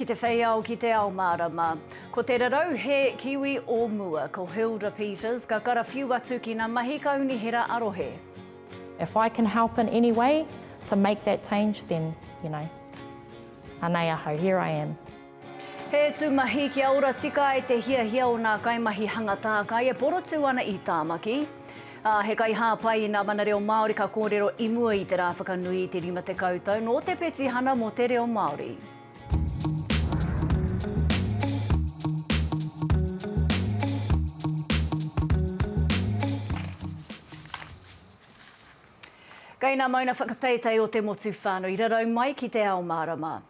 Ki te whei ao, ki te ao mārama. Ko te rarau he Kiwi o mua, ko Hilda Peters, ka karawhiu atu ki ngā mahi kaunihera a rohe. If I can help in any way to make that change then, you know, anei ahau, here I am. He tūmahi kia ora tika ai te hiahia o nā kaimahi hanga tākai e porotū ana i Tāmaki. Ā, he kaihāpai i nā mana reo Māori ka kōrero i mua i te rā whakanui i te 50 tau nō te petihana mō te reo Māori. Kei nā mauna whakateitei o te motu whānui rarau mai ki te ao mārama.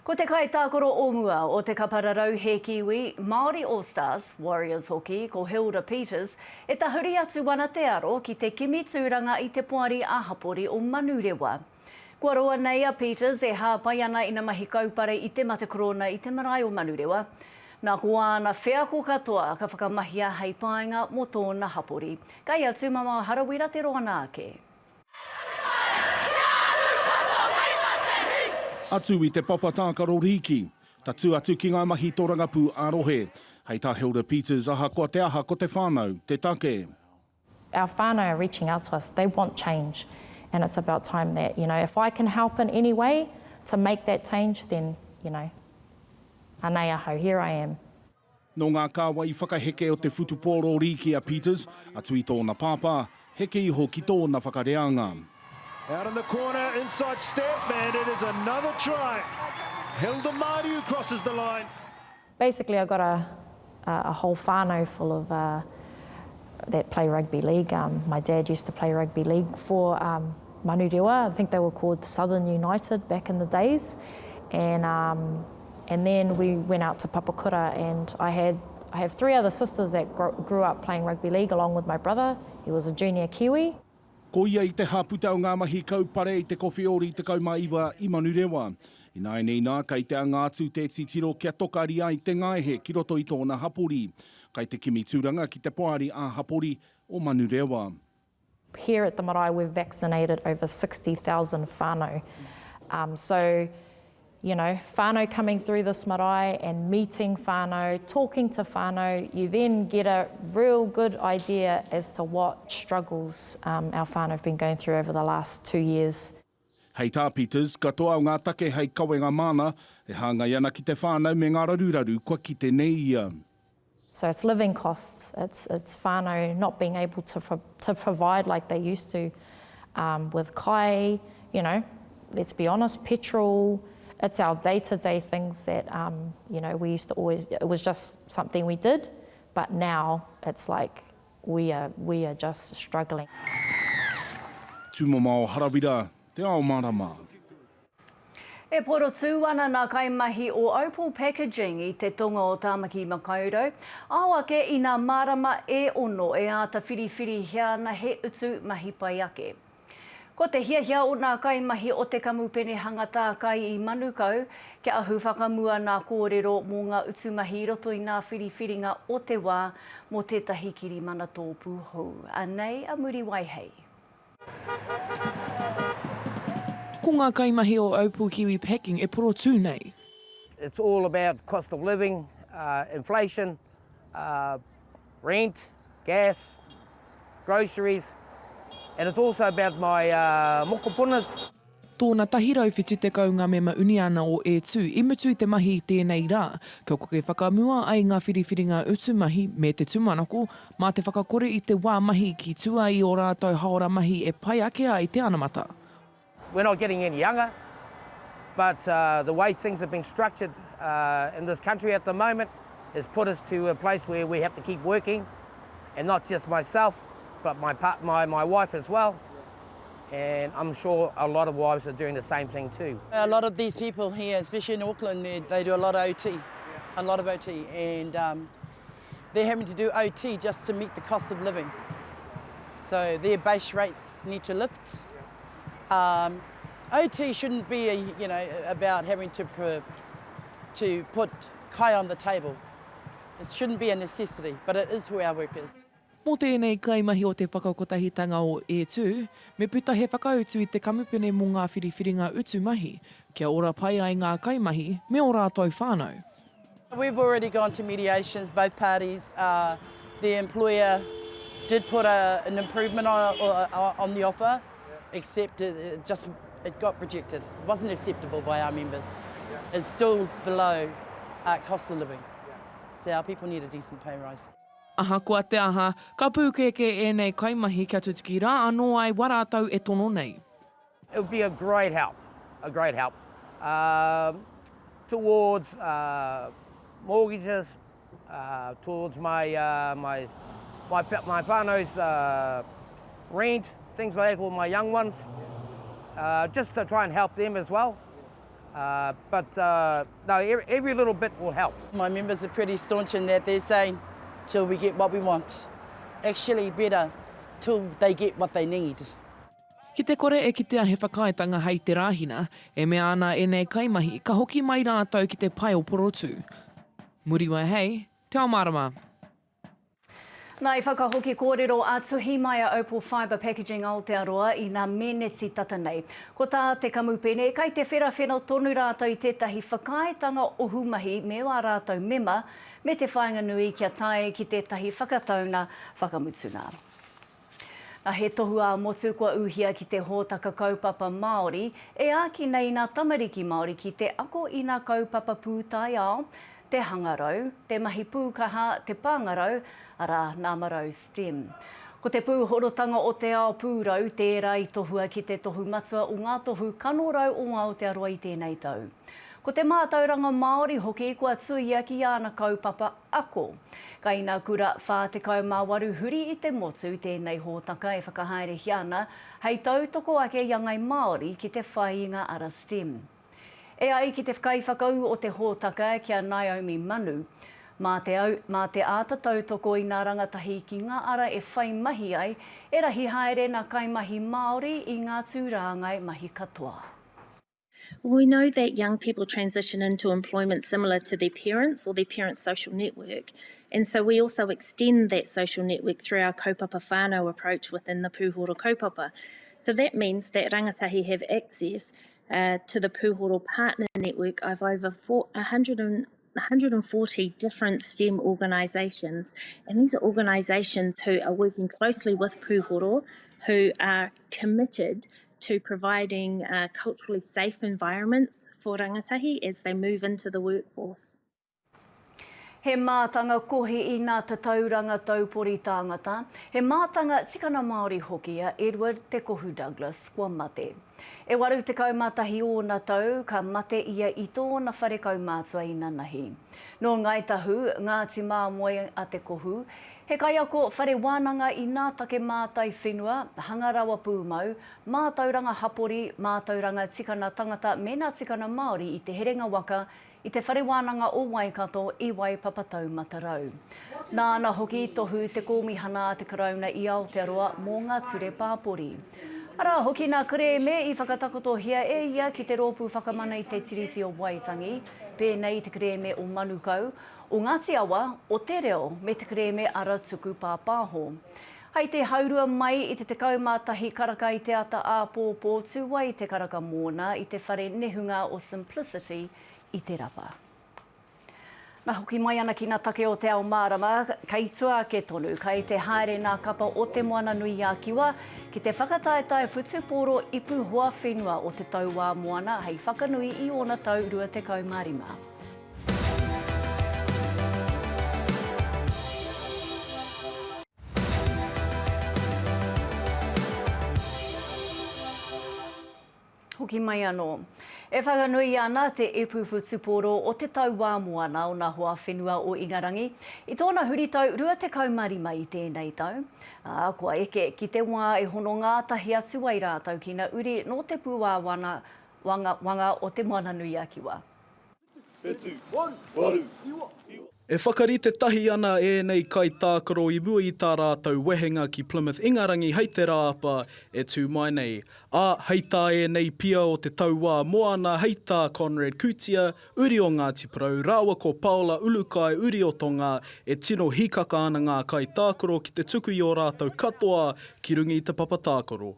Ko te kaitākaro o mua o te kapa rarau he Kiwi, Māori All Stars, Warriors hoki, ko Hilda Peters, e tahuri atu ana te aro ki te kimi tūranga i te poari ā-hapori o Manurewa. Kua roa nei a Peters e hāpai ana ina mahi kaupare i te mate korona i te marae o Manurewa. Nā ko āna wheako katoa ka whakamahia hei painga mō tōna hapori. Kei a Tūmamao Harawira te roana ake. Atu i te papa tākaro rīki, tatū atu ki ngā mahi tōrangapū ā-rohe. Hei tā Hilda Peters, ahakoa te aha ko te whānau te take. Our whānau are reaching out to us, they want change and it's about time that, you know, if I can help in any way to make that change then, you know, anei ahau, here I am. Nō ngā kāwai whakaheke o te whutupōro rīki a Peters, atu i tōna pāpā, heke iho ki tōna whakareanga. Out in the corner, inside step, and it is another try. Hilda Mariu crosses the line. Basically I got a a whole whānau full of uh, that play rugby league. Um, my dad used to play rugby league for um, Manurewa. I think they were called Southern United back in the days. And um, And then we went out to Papakura and I had I have three other sisters that grew up playing rugby league along with my brother. He was a junior Kiwi. Ko ia i te hāputa o ngā mahi kaupare i te Kowheori 19 i Manurewa. Ināianei nā, kei te anga atu te titiro kia tokari ai te ngaehe ki roto i tōna hapori. Kai te kimi tūranga ki te poari ā-hapori o Manurewa. Here at the marae we've vaccinated over 60,000 whānau. Um, so, you know, whānau coming through this marae and meeting whānau, talking to whānau, you then get a real good idea as to what struggles um, our whānau have been going through over the last two years. Hei tā Peters, katoa o ngā take hei kawenga māna, e hāngai ana ki te whānau me ngā raruraru kua kite nei ia. So it's living costs, it's, it's whānau not being able to, to provide like they used to um, with kai, you know, let's be honest, petrol, it's our day-to-day things that, um, you know, we used to always, it was just something we did, but now it's like We are, we are just struggling. Tumamao Harawira, Te Ao Marama. E porotū ana ngā kaimahi o Opal Packaging i te tonga o Tāmaki Makaurau, ao ake i ngā marama e ono e āta whiriwhirihia ana he utu mahi pai ake. Ko te hiahia o nā kaimahi o te kamupene hanga tākai i Manukau, kia ahu whakamua nā kōrero mō ngā utu mahi i roto i nā whiriwhiringa o te wā mō tētahi kirimana tōpū hou. Anei a Muriwai Hei. Ko ngā kaimahi o Opal Kiwi Packing e porotū nei. It's all about cost of living, inflation, rent, gas, groceries and it's also about my mokopunas. Tōna 170 ngā mema uniana o E Tū i mutu i te mahi i tēnei rā, kia koke whakamua ai ngā whiriwhiringa utu mahi me te tūmanako, mā te whakakore i te wā mahi ki tua i ō rātou haora mahi e pai ake ai te anamata. We're not getting any younger, but the way things have been structured in this country at the moment has put us to a place where we have to keep working, and not just myself, but my, my, my wife as well. And I'm sure a lot of wives are doing the same thing too. A lot of these people here, especially in Auckland, they, they do a lot of OT, a lot of OT, and um, they're having to do OT just to meet the cost of living. So their base rates need to lift. Um, OT shouldn't be, a, you know, about having to, to put kai on the table. It shouldn't be a necessity, but it is for our workers. Mō tēnei kaimahi o te whakakotahitanga o E Tū, me puta he whakautu i te kamupene mō ngā whiriwhiringa utu mahi, kia ora pai ai ngā kaimahi me ō rātou whānau. We've already gone to mediations, both parties, the employer did put a, an improvement on, on the offer, except it, it just it got rejected. It wasn't acceptable by our members. It's still below uh, cost of living. So our people need a decent pay rise. Ahakoa te aha, ka pūkēkē ēnei kaimahi kia tutuki rā anō ai wā rātou e tono nei. It would be a great help, a great help um, towards uh, mortgages, uh, towards my, uh, my, my, my whānau's uh, rent, things like that, all my young ones, uh, just to try and help them as well. Uh, but uh, no, every, every little bit will help. My members are pretty staunch in that they're saying till we get what we want. Actually better till they get what they need. Ki te kore e kitea he whakaaetanga hei te Rāhina, e mea ana ēnei kaimahi ka hoki mai rātou ki te pae o Porotū. Muriwai hei Te Ao Mārama. Nā, i whakahoki kōrero a Tuhi mai a Opal Fibre Packaging Aotearoa i nā meneti tata nei. Ko tā te kamupene, kai te wherawhera tonu rātou i tētahi whakaaetanga ohu mahi me wā rātou mema, me te whāinga nui kia tae ki tētahi whakataunga whakamutunga. Na, he tohu ā-motu kua ūhia ki te hōtaka kaupapa Māori e āki nei nā tamariki Māori ki te ako i nā kaupapa pūtaiao, te hangarau, te mahi pūkaha, te pāngarau, arā, nā marau STEM. Ko te pūhorotanga o te ao pūrau tērā i tohua ki te tohu matua o ngā tohu kanorau o Aotearoa i tēnei tau. Ko te mātauranga Māori hoki kua tuia ki āna kaupapa ako. Kai nā kura 48 huri i te motu tēnei hōtaka e whakahaerehia ana hei tautoko ake i a Ngai Māori ki te whai i ngā ara STEM. E ai ki te kaiwhakaū o te hōtaka ki a Naomi Manu, mā te au, mā te āta tautoko i nā rangatahi ki ngā ara e whai mahi ai, e rahi haere nā kaimahi Māori i ngā tūrāngai mahi katoa. We know that young people transition into employment similar to their parents or their parents' social network, and so we also extend that social network through our kaupapa whānau approach within the Pūhoro kaupapa. So that means that rangatahi have access uh, to the Pūhoro Partner Network of over four, 100 and, 140 different STEM organisations. And these are organisations who are working closely with Pūhoro, who are committed to providing uh, culturally safe environments for rangatahi as they move into the workforce. He mātanga kohi i nā tatauranga taupori tāngata, he mātanga tikana Māori hoki a Edward Te Kohu Douglas, kua mate. E 81 ōna tau, ka mate ia i tōna whare kaumātua inanahi. Nō Ngāi Tahu, Ngāti Māmoe a Te Kohu, he kaiako whare wānanga i nā take mātai whenua, hanga rawa pūmau, mātauranga hapori, mātauranga tikana tangata me nā tikana Māori i Te Herenga Waka i Te Whare Wānanga o Waikato i Waipapa Taumata Rau. Nāna hoki i tohu te Kōmihana a te Karauna i Aotearoa mō ngā Ture Pāpori. Arā hoki nā kerēme i whakatakotohia e ia ki te Rōpū Whakamana i te Tiriti o Waitangi, pēnei i te kerēme o Manukau, o Ngāti Awa, o Te Reo me te kerēme Ara Tuku Pāpāho. Hei te haurua mai i te 11 karaka i te ata āpōpō tū ai te karaka mōna i te whare nehunga o Simplicity i Te Rapa. Na hoki mai ana ki na take o te ao mārama, kei tua ake tonu, kei te haere nā kapa o Te Moana-nui-a-Kiwa ki te whakataetae whutupōro ipu hoa whenua o Te Tauā Moana hei whakanui i ōna tau 25. Hoki mai anō. E whakanui ana te ipu whutupōro o te tauā moana o nā hoa whenua o Ingarangi i tōna huritau 25 i tēnei tau, ā, kua eke ki te wā e hono ngātahi atu ai rātou ki ngā uri nō te pūāwana wanga o Te Moananui-a-Kiwa. E whakarite tahi ana ēnei kaitākaro i mua i tā rātou wehenga ki Plymouth Ingarangi hei te Rāapa e tū mai nei. Ā, hei tā ēnei pia o te tauā moana hei tā Conrad Kutia, uri o Ngāti Porou, rāua ko Paola Ulukai, uri o Tonga, e tino hīkaka ana ngā kaitākaro ki te tuku i ō rātou katoa ki runga i te papa tākaro.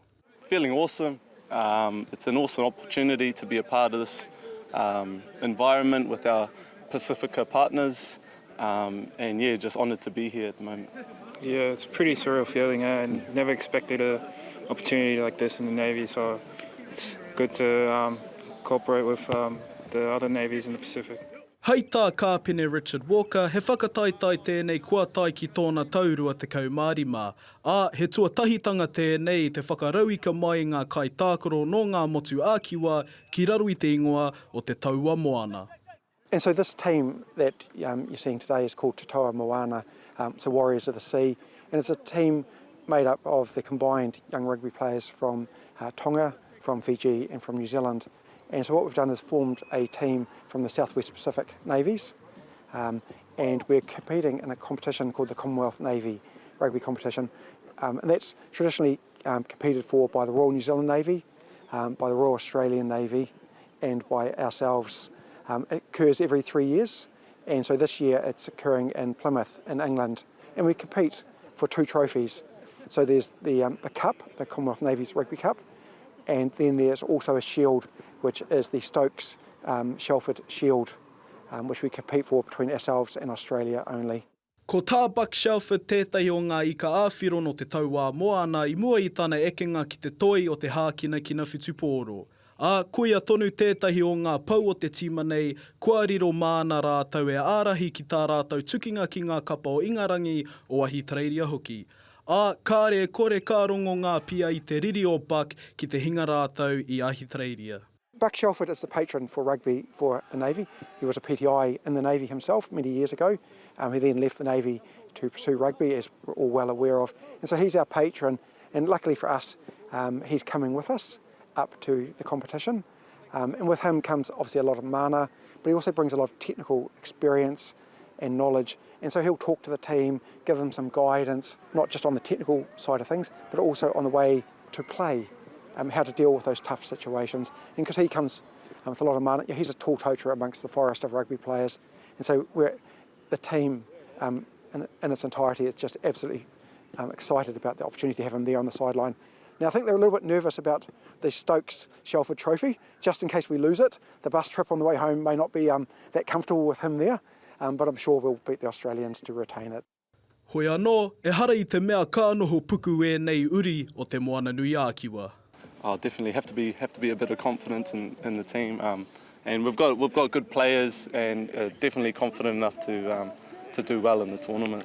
Feeling awesome, um, it's an awesome opportunity to be a part of this um, environment with our Pacifica partners um, and yeah, just honoured to be here at the moment. Yeah, it's a pretty surreal feeling eh? and never expected a opportunity like this in the Navy, so it's good to um, cooperate with um, the other navies in the Pacific. Hei tā Kāpene Richard Walker, he whakataetae tēnei kua tae ki tōna tau 25, ā, he tuatahitanga tēnei te whakarauika mai i ngā kaitākaro nō ngā motu ā-Kiwa ki raro i te ingoa o Te Taua Moana. And so this team that um, you're seeing today is called Te Taua Moana, um, so Warriors of the Sea, and it's a team made up of the combined young rugby players from uh, Tonga, from Fiji and from New Zealand. And so what we've done is formed a team from the Southwest Pacific Navies, um, and we're competing in a competition called the Commonwealth Navy Rugby Competition. Um, and that's traditionally um, competed for by the Royal New Zealand Navy, um, by the Royal Australian Navy, and by ourselves. Um, it occurs every three years, and so this year it's occurring in Plymouth in England, and we compete for two trophies. So there's the, um, the cup, the Commonwealth Navy's Rugby Cup, and then there's also a shield, which is the Stokes um, Shelford Shield, um, which we compete for between ourselves and Australia only. Ko tā Buck Shelford tētahi o ngā ika ā-whiro nō te tauā moana i mua i tana ekenga ki te toi o te hākinakina whutupōro. Ā, koia tonu tētahi o ngā pou o te tīma nei, kua riro māna rātou e ārahi ki tā rātou tukinga ki ngā kapa o Ingarangi, o Ahitereiria hoki. Ā, kāre e kore ka rongo ngā pia i te riri o Buck ki te hinga rātou i Ahitereiria. Buck Shelford is the patron for rugby for the Navy. He was a PTI in the Navy himself many years ago. Um, he then left the Navy to pursue rugby, as we're all well aware of. And so he's our patron, and luckily for us, um, he's coming with us up to the competition. Um, and with him comes obviously a lot of mana, but he also brings a lot of technical experience and knowledge. And so he'll talk to the team, give them some guidance, not just on the technical side of things, but also on the way to play, um, how to deal with those tough situations. And because he comes um, with a lot of money, he's a tall toter amongst the forest of rugby players. And so we're, the team um, in, in its entirety is just absolutely um, excited about the opportunity to have him there on the sideline. Now, I think they're a little bit nervous about the Stokes Shelford Trophy, just in case we lose it. The bus trip on the way home may not be um, that comfortable with him there, um, but I'm sure we'll beat the Australians to retain it. Hoi anō, ehara i te mea ka noho puku ēnei uri o Te Moananui-a-Kiwa. Oh, definitely have to be have to be a bit of confidence in, in the team, um, and we've got we've got good players and uh, definitely confident enough to um, to do well in the tournament.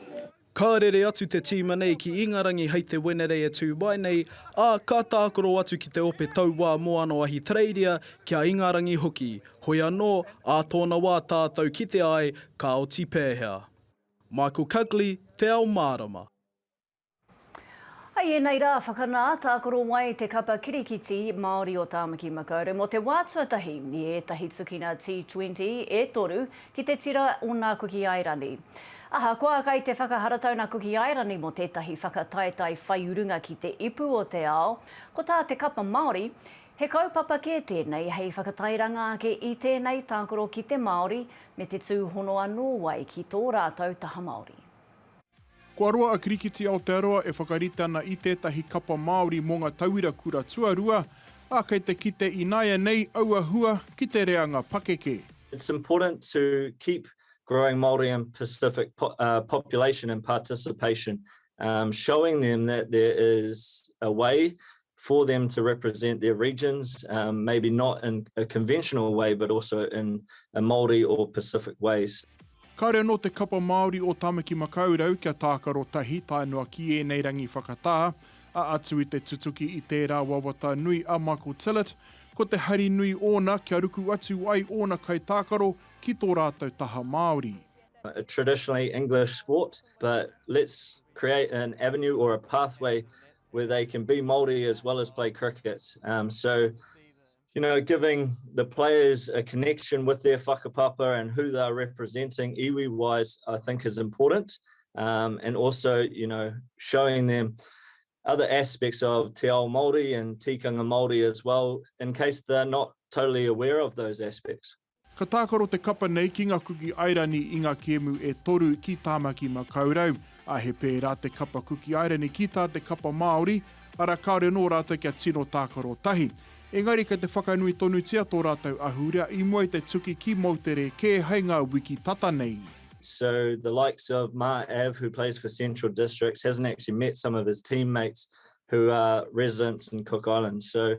Ka rere atu te tīma nei ki Ingarangi hei te Wenerei e tū mai nei, ā, ka tākaro atu ki te ope tauā moana o Ahitereiria, ki a Ingarangi hoki. Hoi anō, ā tōna wā tātou kite ai, ka oti pēhea. Michael Cugley, Te Ao Mārama. Hei ēnei rā whakanā, tākaro wai te kapa kirikiti Māori o Tāmaki Makaurau mō te wā tuatahi i ētahi tukina T20 e toru ki te tira o Nā Kuki Airani. Ahakoa kai te whakaharatau Nā Kuki Airani mō tētahi whakataetae whai urunga ki te ipu o te ao, ko tā te kapa Māori, he kaupapa kē tēnei hei whakatairanga ake i tēnei tākaro ki te Māori me te tūhono anō ai ki tō rātou taha Māori. Kua roa a Kirikiti Aotearoa e whakarite ana i tētahi kapa Māori mō ngā tauira kura tuarua, ā, kei te kite ināianei aua hua ki te reanga pakeke. It's important to keep growing Māori and Pacific population and participation, showing them that there is a way for them to represent their regions, um, maybe not in a conventional way, but also in a Māori or Pacific ways. Kāore anō te kapa Māori o Tāmaki Makaurau kia tākaro tahi tae noa ki ēnei rangi whakatā, ā, atu i te tutuki i tērā wawata nui a Michael Tillett, ko te hari nui ōna kia ruku atu ai ōna kaitākaro ki tō rātou taha Māori. A traditionally English sport, but let's create an avenue or a pathway where they can be Māori as well as play cricket. Um, so, You know, giving the players a connection with their whakapapa and who they're representing iwi-wise, I think is important. Um, and also, you know, showing them other aspects of Te Ao Māori and Tikanga Māori as well, in case they're not totally aware of those aspects. Ka tākaro te kapa nei ki ngā Kuki Airani i ngā kēmu e toru ki Tāmaki Makaurau, ā, he pērā te kapa Kuki Airani ki tā te kapa Māori, arā kāore anō rātou kia tino tākaro tahi. Engari kei te whakanui tonutia tō rātou ahurea i mua i te tuki ki moutere kē hei ngā wiki tata nei. So the likes of Ma Av who plays for Central Districts hasn't actually met some of his teammates who are residents in Cook Islands. So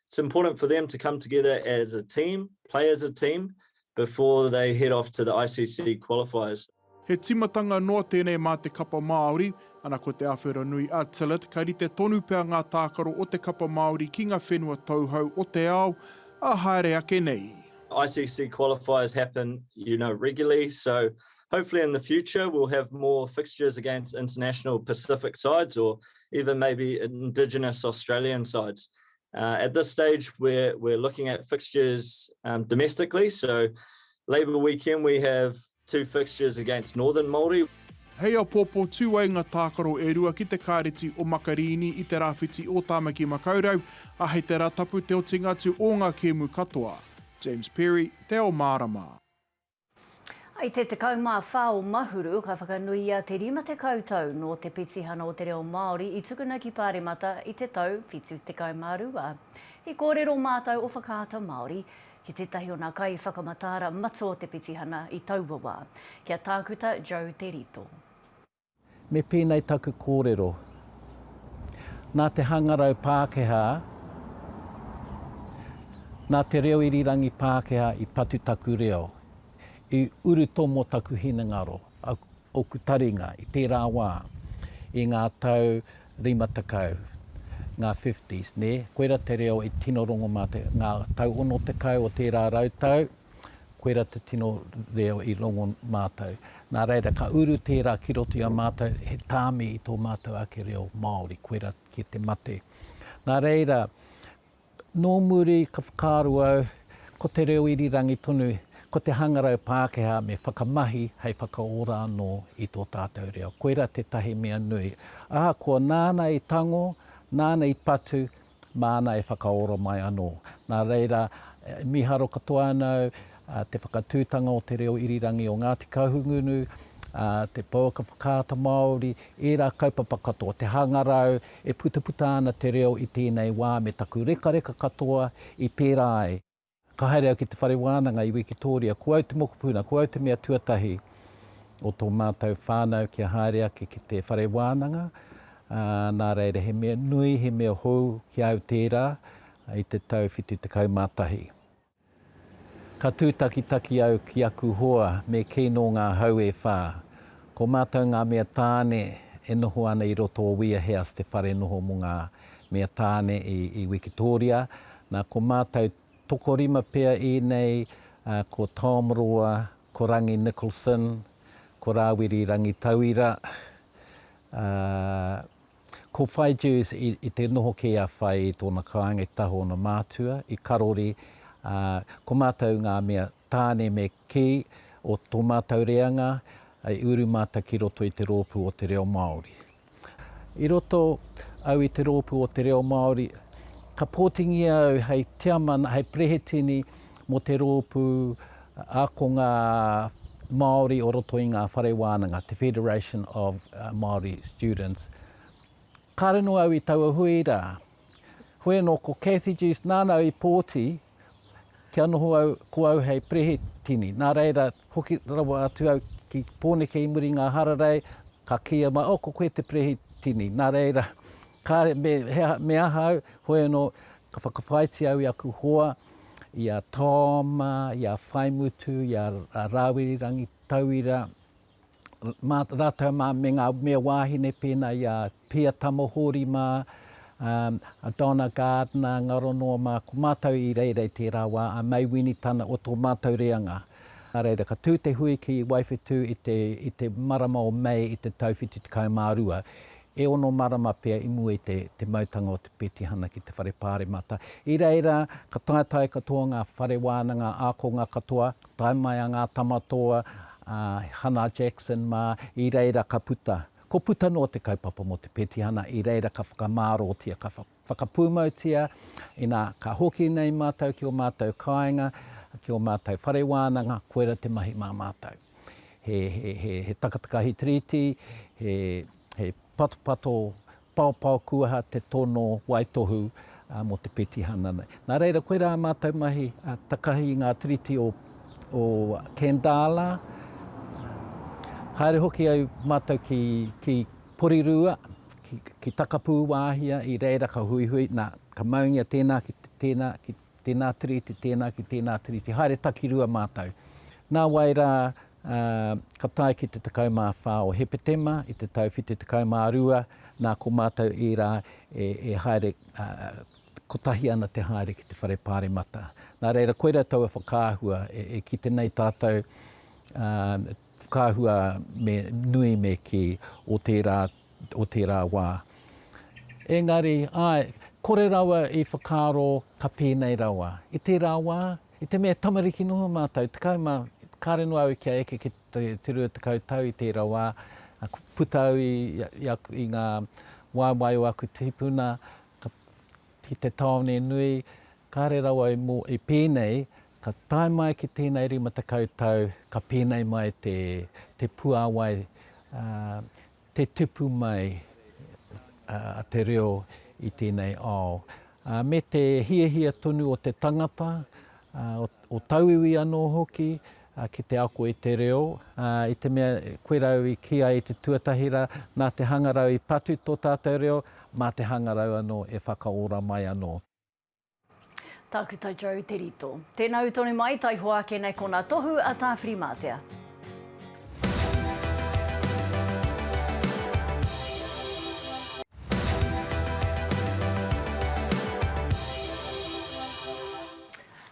it's important for them to come together as a team, play as a team, before they head off to the ICC qualifiers. He tīmatanga noa tēnei mā te kapa Māori, ana ko te awhero nui a Tillett ka rite tonu pea ngā tākaro o te kapa Māori ki ngā whenua tauhou o te ao, ā haere ake nei. ICC qualifiers happen, you know, regularly, so hopefully in the future we'll have more fixtures against international Pacific sides or even maybe Indigenous Australian sides. Uh, at this stage, we're, we're looking at fixtures um, domestically. So Labour weekend, we have two fixtures against Northern Māori. Hei āpōpō tū ai ngā tākaro e rua ki te Kāreti o Makarīni i te rāwhiti o Tāmaki Makaurau, ā, hei te Rātapu te otinga atu o ngā kēmu katoa. James Perry, Te Ao Mārama. I te 14 o Mahuru ka whakanuia te 50 tau nō te petihana o te reo Māori i tukuna ki Pāremata i te tau 72. I kōrero mātou o Whakaata Māori ki tētahi o nā kaiwhakamataara matua o te petihana i taua wā, ki a Tākuta Joe Te Rito. Me pēnei taku kōrero. Nā te hangarau Pākehā, nā te reo irirangi Pākehā i patu taku reo, i urutomo taku hinengaro, ōku taringa i tērā wā, i ngā tau 50, ngā fifties, nē? Koira te reo i tino rongo mātou, ngā tau 60 o tērā rautau, Koira te tino reo i rongo mātou. Nā reira, ka uru tērā ki roto i a mātou, he tāmi i tō mātou ake reo Māori, koira ki te mate. Nā reira, nō muri ka whakaaro au, ko te reo irirangi tonu, ko te hangarau Pākehā me whakamahi hei whakaora anō i tō tātou reo. Koira tētahi mea nui. Ahakoa nāna i tango, nāna i patu, māna e whakaora mai anō. Nā reira, mīharo katoa ana au, te whakatūtanga o te reo irirangi o Ngāti Kahungunu, te pouaka whakaata Māori, ērā kaupapa katoa, te hangarau, e putaputa ana te reo i tēnei wā me taku rekareka katoa i pērā ai. Ka haere au ki te whare wānanga i Wikitōria, ko au te mokopuna, ko au te mea tuatahi o tō mātou whānau kia haere ake ki te whare wānanga, ā, nā reira he mea nui, he mea hou ki a au tērā i te tau 71. Ka tūtakitaki au ki aku hoa me kī nō ngā hau e whā. Ko mātou ngā mea tāne e noho ana i roto o Weir House te whare noho mō ngā mea tāne i Wikitōria, nā ko mātou tokorima pea ēnei, ko Tom Roa, ko Rangi Nicholson, ko Rāwiri Rangitauira, ā, ko Whai Dewes i, i te noho kē a Whai i tōna kāinga i te taha o ōna mātua, i Karori, ā, ko mātou ngā mea tāne me kī o tō mātou reanga, i uru mātou ki roto i te rōpū o te reo Māori. I roto au i te rōpū o te reo Māori, ka pōtingia au hei tiamana, hei perehetini mō te rōpū ākonga Māori o roto i ngā whare wānanga, te Federation of Māori Students. Kāre noa au i taua hui rā. Hoi anō ko Cathy Dewes, nāna au i pōti kia noho au, ko au hei perehetini. Nā reira, hoki rawa atu au ki Pōneke i muri i ngā hararei, ka kīia mai, oh, ko koe te perehetini. Nā reira, kāre, me, he, me aha au, hoi anō, ka whakawhāiti au i aku hoa, i a Tom, i a Whaimutu, i a Rāwiri Rangitauira, mā rātou mā me ngā mea wāhine pēnā i a Pia Tamahori mā, um, a Donna Gardner, Ngaronoa mā, ko mātou i reira i tērā wā, a May Winitana o tō mātou reanga. Nā reira, ka tū te hui ki Waiwhetū i te, i te marama o Mei i te tau 72. E ono marama pea i mua i te, te mautanga o te petihana ki te Whare Pāremata. I reira, ka taetae katoa ngā whare wānanga ākonga katoa, tae mai a Ngā Tamatoa, a Hana Jackson mā, i reira ka puta. Ko puta noa te kaupapa mō te petihana, i reira ka whakamārōtia, ka whakapūmautia, inā, ka hoki nei mātou ki ō mātou kāinga, ki ō mātou whare wānanga, koira te mahi mā mātou. He, he, he, he takatakahi tiriti, he, he patopato paopao kuaha te tono waitohu mō te petihana nei. Nā reira, koirā ā mātou mahi, takahi i ngā tiriti o, o Kandala, haere hoki au mātou ki, ki Porirua, ki, ki Takapūwāhia, i reira ka huihui, nā, ka maungia tēnā ki tēnā, ki tēnā tiriti, tēnā ki tēnā tiriti, haere takirua mātou. Nā wai rā, ā, ka tae ki te 14 o Hepetema i te tau 72, nā ko mātou ērā e, e haere, ā, kotahi ana te haere ki te whare pāremata. Nā reira, koirā taua whakaahua e, e kite nei tātou, ā, whakaahua me, nui me kī o tērā o tērā wā. Engari, āe, kore rawa i whakaaro ka pēnei rawa. I tērā wā, i te mea tamariki noa mātou, 10, kāre noa au kia eke ki te 20 tau i tērā wā, puta au i, i, aku, i ngā waewae o aku tīpuna, ka, ki te tāone nui, kāre rawa i, mō, i pēnei, ka tae mai ki tēnei 50 tau, ka pēnei mai te, te puāwai, ā, te tupu mai a te reo i tēnei ao, me te hiahia tonu o te tangata, o tauiwi anō hoki, ki te ako i te reo, i te mea koirā au i kī ai i te tuatahi rā, nā te hangarau i patu tō tātou reo, mā te hangarau anō e whakaora mai anō. Tākuta Joe Te Rito. Tēnā ū tonu mai, taihoa ake nei ko nā tohu a Tāwhirimātea.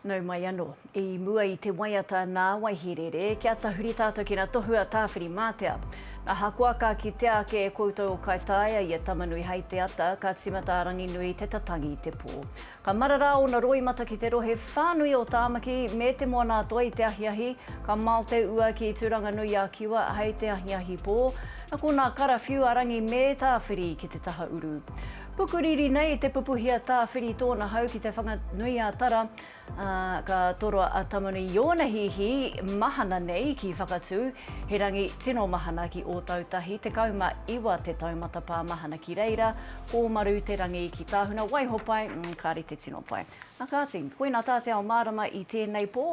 Nau mai anō. I mua i te waiata nā Waihirere, kia tahuri tātou ki ngā tohu a Tāwhirimātea. Ahakoa ka kitea ake e koutou o Kaitaia i a Tamanui hei te ata, ka tīmata a Ranginui te tatangi i te pō. Ka marara ōna roimata ki te rohe whānui o Tāmaki me Te Moana-a-Toi i te ahiahi, ka mao te ua ki Tūranganui-a-Kiwa hei te ahiahi pō, na konā karawhiu a Rangi me Tāwhiri ki te taha uru. Pukuriri nei te pupuhi a Tāwhiri tōna hau ki Te Whanganui-a-Tara, ā, ka toroa a Tamanui i ōna hīhī mahana nei ki Whakatū, he rangi tino mahana ki Ōtautahi, 19 te taumata pā mahana ki reira, kōmaru te rangi ki Tāhuna, Waihopai, mm, kāre te tino pai. Ā kāti, koinā tā te ao mārama i tēnei pō,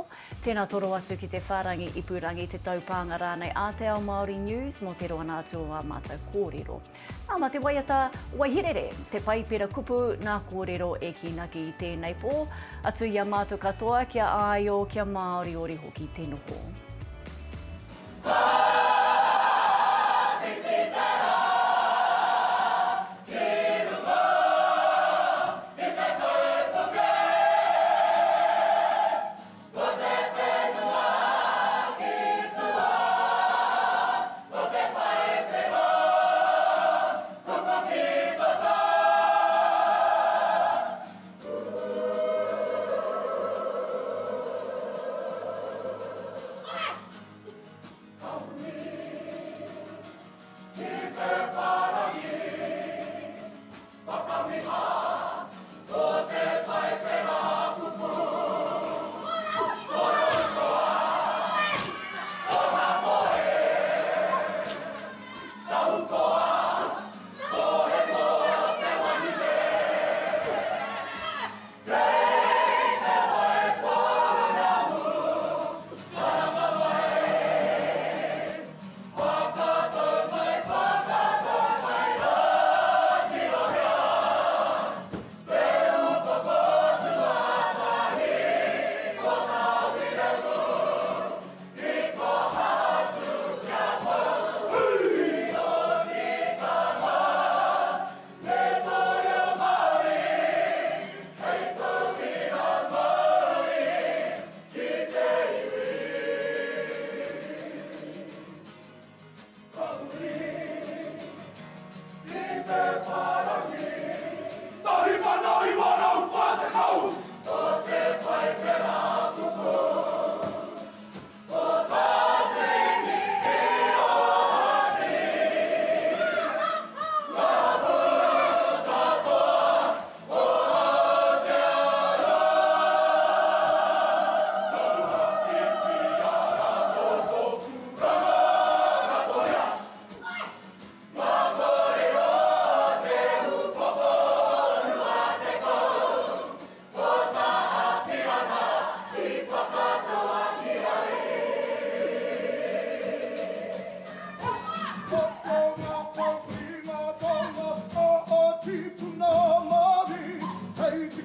tēnā toro atu ki te whārangi ipurangi, te taupānga rānei a Te Ao Māori News mō te roana atu o ā mātou kōrero. Ā, mā te waiata Waihirere, te paipera kupu nā kōrero e kīnaki i tēnei pō, atu i a mātou katoa kia āio, kia māoriori hoki te noho. Ka whiti te rā ki runga i te kaipuke. Ko te whenua ki tua, ko te Paipera, kupu ki tata.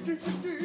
Tiki tiki!